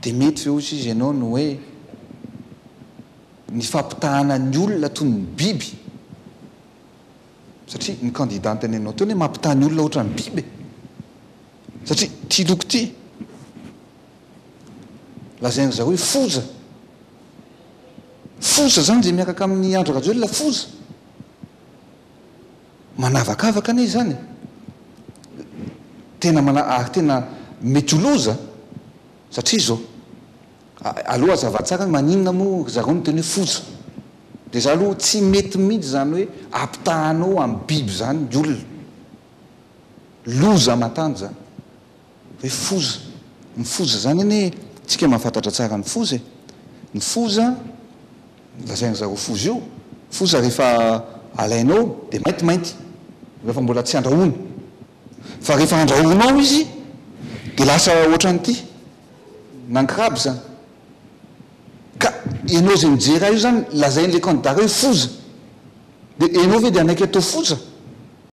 Dia mety ve hozy izy ianao no hoe ny fampitahana ny olona toy ny biby? Satria ny candidat noteneninao teo anie mampitaha ny olona ohatran'ny biby e! Satria ity loko ity, lazain-dry zareo hoe foza. Foza zany izay miaraka amin'i Andry Rajoelina, foza. Manavakavaka anie izany e! Tena mana ary tena mety ho loza satria izao, aleo hazava tsara hoe maninona moa ry zareo miteny hoe foza? Dia za aloha tsy mety mihitsy izany hoe ampitahanao amin'ny biby izany ny olona. Loza aman-tany izany. Hoe foza. Ny foza izany anie, tsika mahafantatra tsara ny foza e. Ny foza, lazain'ny zareo foza io, foza rehefa alainao dia maintimainty, rehefa mbola tsy andrahoina. Fa rehefa andrahoinao izy dia lasa ohatran'ity, na ny crabe izany. Ka ianao izay mijery ahy io izany, lazain'ilay candidat hoe foza. Dia ianao ve dia hanaiky atao foza?